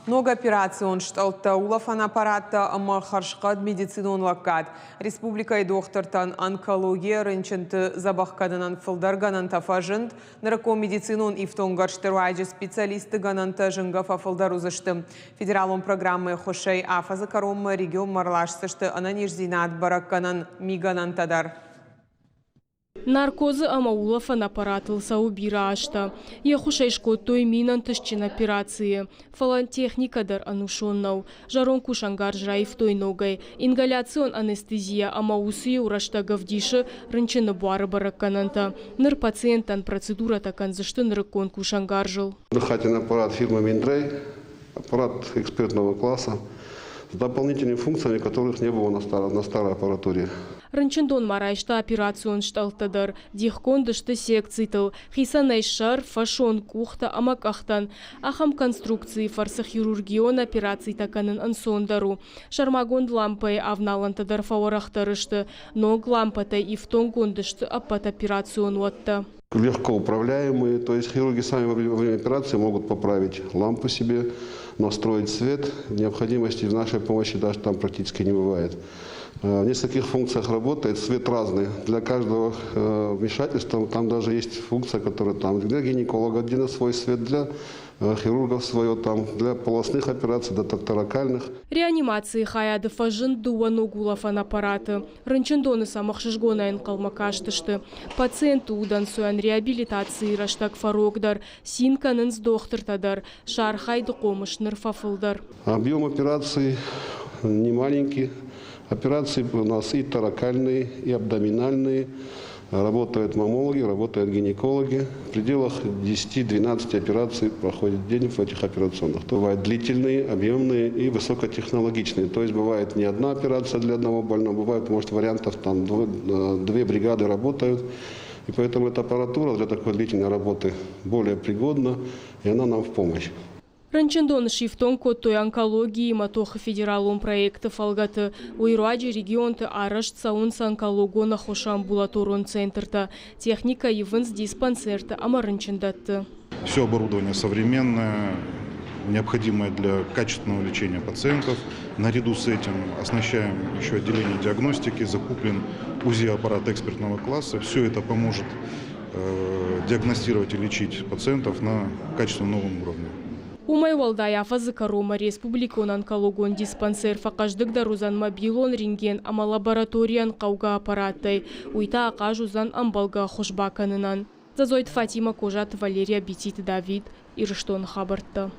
Ног операцион стъӕлттӕ, улӕфӕн аппараттӕ ӕмӕ хӕрзхъӕд медицинон лӕггад. Республикӕйы дохтыртӕн онкологийӕ рынчынты дзӕбӕх кӕнынӕн фылдӕр гӕнӕнтӕ фӕзынд. Нырыккон медицинон ифтонггӕрзты руаджы специалистты гӕнӕнтӕ зынгӕ фӕфылдӕр уыдзысты. Федералон программӕйы ӕххуысӕй афӕдзы кӕронмӕ регионмӕ ӕрласдзысты ӕнӕниздзинад бӕрӕггӕнӕн мигӕнӕнтӕ дӕр. Наркозы ӕмӕ улӕфӕн аппаратыл цӕуы бирӕ азтӕ. Йе ххуысӕй скодтой минӕнтыстджын операцийы. Фӕлӕ техникӕ дӕр ӕнусон нӕу. Зӕронд кусӕнгарз раивтой ногӕй. Ингаляцион анестезия ӕмӕ уыцы-иу рӕстӕг ӕвдисы рынчыны буары бӕрӕггӕнӕнтӕ. Ныр пациенттӕн процедурӕтӕ кӕндзысты нырыккон кусӕнгарзыл. Дыхательный аппарат фирмы Миндрей, аппарат экспертного класса с дополнительными функциями, которых не было на старой аппаратуре. Рынчындонмӕ райста операцион стъӕлттӕ дӕр, дихгонд сты секцитыл, хицӕнӕй сӕр, фӕсон, къухтӕ ӕмӕ къӕхтӕн. Ахӕм конструкцийы фӕрцы хирургион операцитӕ кӕнын ӕнцондӕр у. Сӕрмагонд лампӕйы авналӕнтӕ дӕр фӕуӕрӕхдӕр сты. Ног лампӕтӕй ифтонггонд сты ӕппӕт операцион уӕттӕ. Легко управляемые, то есть хирурги сами во время операции могут поправить лампу себе, настроить свет. Необходимости в нашей помощи даже там практически не бывает. В нескольких функциях работает, свет разный. Для каждого вмешательства там даже есть функция, которая там для гинеколога отдельно свой свет, для хирургов свое, там, для полостных операций, для торакальных. Реанимацийы хайады фӕзынд дыууӕ ног улӕфӕн аппараты. Рынчындоны сӕм ӕхсызгонӕй ӕнхъӕлмӕ кастысты. Пациентты удӕнцойӕн реабилитацийы рӕстӕг фӕрогдӕр, цин кӕнынц дохтыртӕ дӕр, сӕ архайды хъомыс ныр фӕфылдӕр. Объем операций не маленький. Операции у нас и торакальные, и абдоминальные. Работают маммологи, работают гинекологи. В пределах 10-12 операций проходит в день в этих операционных. Бывают длительные, объемные и высокотехнологичные. То есть бывает не одна операция для одного больного, бывает, может, вариантов там две бригады работают. И поэтому эта аппаратура для такой длительной работы более пригодна, и она нам в помощь. Рынчындоны сифтонг кодтой онкологиимӕ тохы федералон проекты фӕлгӕты. Уый руаджы регионты арӕзт цӕуынц онкологон ӕххуысы амбулаторон центртӕ. Техникӕ ивынц диспансерты ӕмӕ рынчындӕтты. Все оборудование современное, необходимое для качественного лечения пациентов. Наряду с этим оснащаем еще отделение диагностики, закуплен УЗИ-аппарат экспертного класса. Все это поможет диагностировать и лечить пациентов на качественном новом уровне. Уымӕй уӕлдай афӕдзы кӕронмӕ республикон онкологон диспансер фӕхъӕздыгдӕр уыдзӕн мобилон рентген ӕмӕ лабораторийӕн хъӕугӕ аппараттӕй. Уый та ахъаз уыдзӕн ӕмбӕлгӕ ӕххуыс бакӕнынӕн. Дзӕдзойты Фатимӕ, Козаты Валерия, Бититы Давид, Ирыстоны хабӕрттӕ.